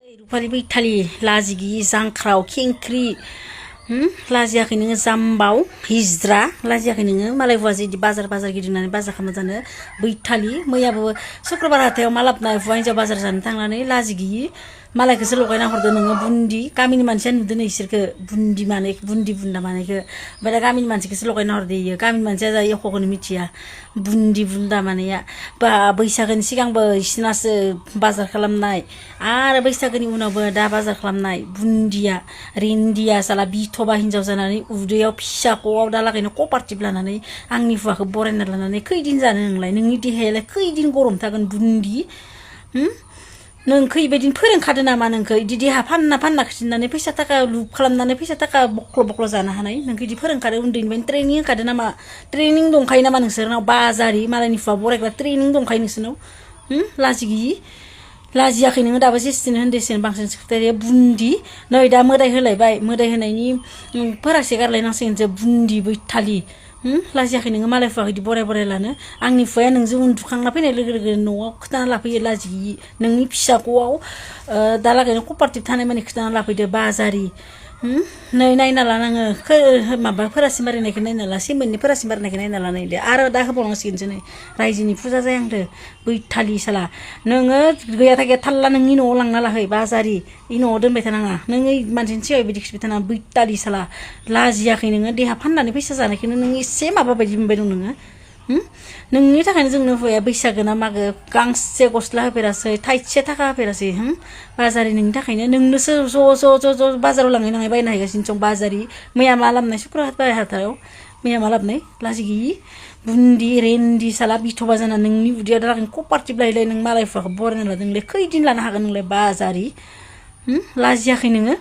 रुपालि बैथालि लाजिगि जांख्राव खेंख्रि लाजियाखै नोङो जाम्बाव हिज्रा लाजियाखै नोङो मालाय हुवाजो इदि बाजार गिदिंनानै बाजार खालामना जानो बैथालि मैयाबो शुक्रबार हाथायाव मा लाबोनाय हुवा हिन्जाव बाजार जानो थांनानै लाजि गैयि मालायखौसो लगायना हरदो नोङो बुन्दि गामिनि मानसिया नुदो नै इसोरखो बुन्दि बुन्दा मानायखो ओमफ्राय दा गामिनि मानसिखौसो लगायना हरदो इयो गामिनि मानसिया जा एख'खौनो मिथिया बुन्दि बुन्दा मानाया बा बैसागोनि सिगांबो इसिनासो बाजार खालामनाय आरो बैसागोनि उनावबो दा बाजार खालामनाय बुन्दिया रेन्दिया साला बिथबा हिन्जाव जानानै उदैयाव फिसाख'आव दालागैनो कपारटिभ लानानै आंनि हुवाखौ बरायना लानानै खैदिन जानो नोंलाय नोंनि देहायालाय खैदिन गरम थागोन बुन्दि नोंखौ इबायदिनो फोरोंखादो नामा नोंखौ इदि देहा फानना खिथिनानै फैसा थाखा लुप खालामनानै फैसा थाखा बख्ल' जानो हानाय नोंखौ इदि फोरोंखादो उन्दैनिफ्रायनो ट्रेनिं होखादो नामा ट्रेनिं दंखायो नामा नोंसोरनाव बाजारि मालायनि हुवा बरायग्रा ट्रेनिं दंखायो नोंसोरनाव लाजि गैयि लाजियाखै नोङो दाबो जेसेनो होनदेसेनो बांसिन सेक्रेटारिया बुन्दि नै दा मोदाय होलायबाय मोदाय होनायनि फोरासे गारलायनांसिगोनसो बुन्दि बैथालि लाजियाखै नोङो मालाय हुवाखौ इदि बराय लानो आंनि हुवाया नोंजों उन्दुखांना फैनाय लोगो लोगो न'आव खोथाना लाफैयो लाजि गैयि नोंनि फिसाख'आव दालागैनो कपारटिभ थानाय माने खोथाना लाफैदो बाजारि नै नायना ला नोङो माबा फोरासि मारिनायखौ नायना ला सेमोननि फोरासि मारिनायखौ नायना ला नायदो आरो दा होबावनांसिगोनसो नै रायजोनि फुजा जायांदो बैथालि साला नोङो गैयाथा गैया थाल्ला नोंनि न'आव लांना लाहै बाजारि इ न'आव दोनबाय थानाङा नोङो मानसिनि सिगाङाव बिदि खिथिबाय थानाङा बैथालि साला लाजियाखै नोङो देहा फाननानै फैसा जानायखौनो नों एसे माबा बायदि मोनबाय दं नोङो नोंनि थाखायनो जोंनो हुवाया बैसागो ना मागो गांसे गस्ला होफेरासै थाइसे थाखा होफेरासै बाजारि नोंनि थाखायनो नोंनोसो ज' बाजाराव लाङै बायनो हागासिनो दं बाजारि मैया मा लाबोनाय शुक्रबार हाथायाव मैया मा लाबोनाय लाजि गैयि बुन्दि रेन्दि साला बिथबा जाना नोंनि उदैयाव दालागै कपारटिभ लायलाय नों मालाय हुवाखौ बरायना लादों नोंलाय खैदिन लानो हागोन नोंलाय बाजारि लाजियाखै नोङो